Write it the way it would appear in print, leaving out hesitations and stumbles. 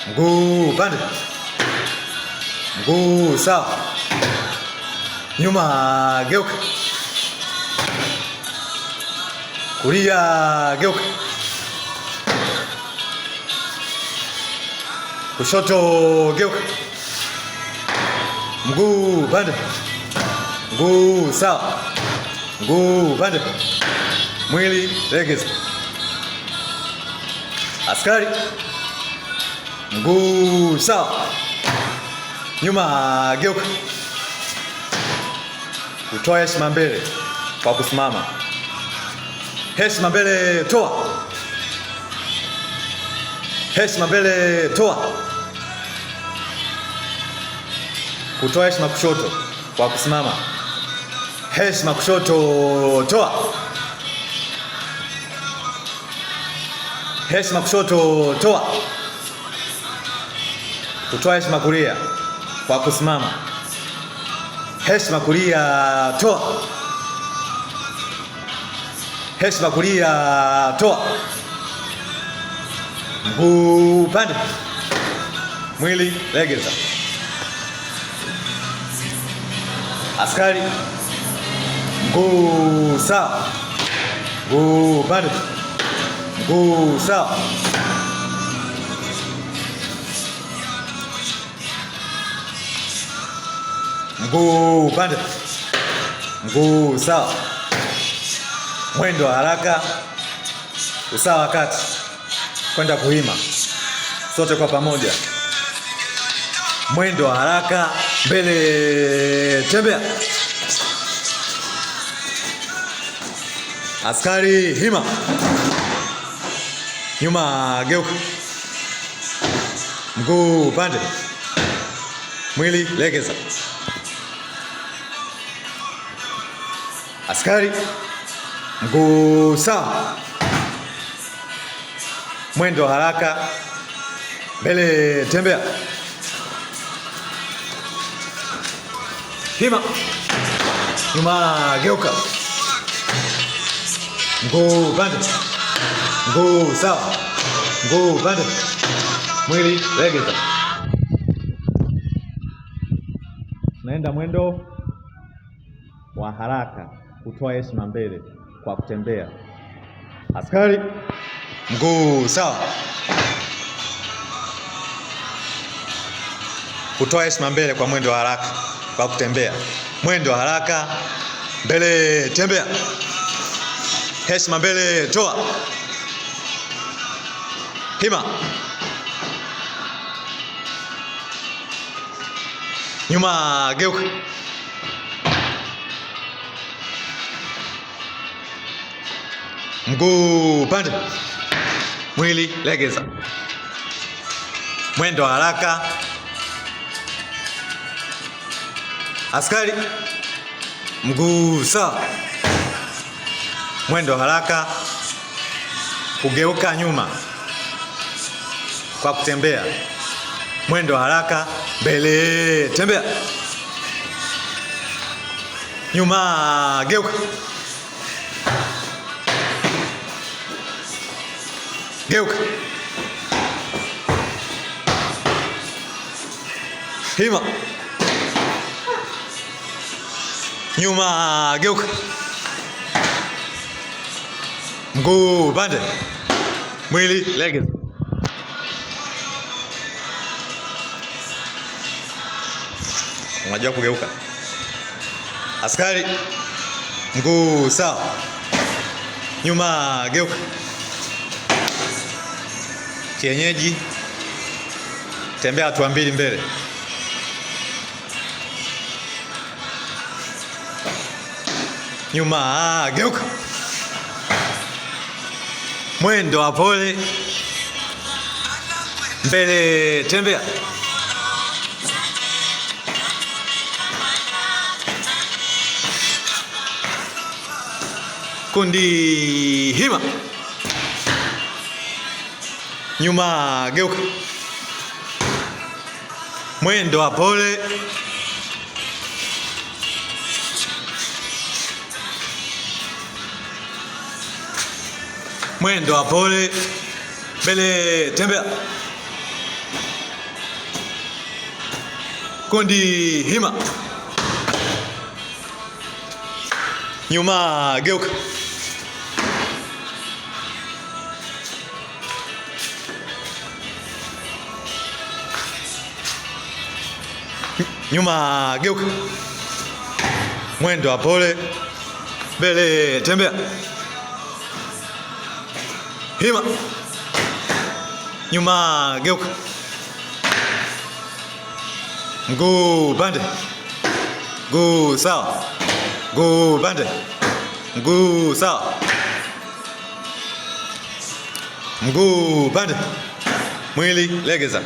Mguu pande, mguu sawa, nyuma geuka, kulia geuka, kushoto geuka, mguu pande, mguu sawa, mguu pande, mwili legeza. Askari, mguu sawa, nyuma geuka, kutoa heshima mbele kwa kusimama. Heshima mbele, toa. Heshima mbele, toa. Kutoa heshima kushoto kwa kusimama. Heshima kushoto, toa. Heshima kushoto, toa. Kutoa heshima kulia kwa kusimama. Heshima kulia, toa. Heshima kulia, toa. Mguu pande, mwili legeza. Askari, mguu sawa, mguu pande, mguu sawa. Mguu pande, mguu sawa. Mwendo wa haraka, usawa kati, kwenda kuhima, sote kwa pamoja. Mwendo wa haraka, mbele, tembea. Askari hima, nyuma geuka, mguu pande, mwili legeza. Askari, mguu sawa, mwendo wa haraka, mbele, tembea. Hima, nyuma geuka, mguu pande, mguu sawa, mguu pande, mwili legeza. Naenda mwendo wa haraka kutoa heshima mbele kwa kutembea. Askari, mguu sawa, kutoa heshima mbele kwa mwendo wa haraka kwa kutembea. Mwendo wa haraka mbele, tembea. Heshima mbele, toa. Hima, nyuma geuka, mguu pande, mwili legeza. Mwendo wa haraka. Askari, mguu sawa, mwendo wa haraka, kugeuka nyuma kwa kutembea. Mwendo wa haraka, mbele, tembea. Nyuma geuka, geuka. Hima, nyuma geuka, mguu pande, mwili legeza. Unajua kugeuka. Askari, mguu sawa, nyuma geuka. Kienyeji, tembea hatua mbili mbele. Nyuma geuka, mwendo wa pole, mbele, tembea. Kundi hima, nyuma geuka, mwendo wa pole, mwendo wa pole, mbele, tembea. Kundi hima. Nyuma geuka. Nyuma geuka. Mwendo wa pole. Mbele tembea. Hima. Nyuma geuka. Mguu pande. Mguu sawa. Mguu pande. Mguu sawa. Mguu pande. Mwili legeza.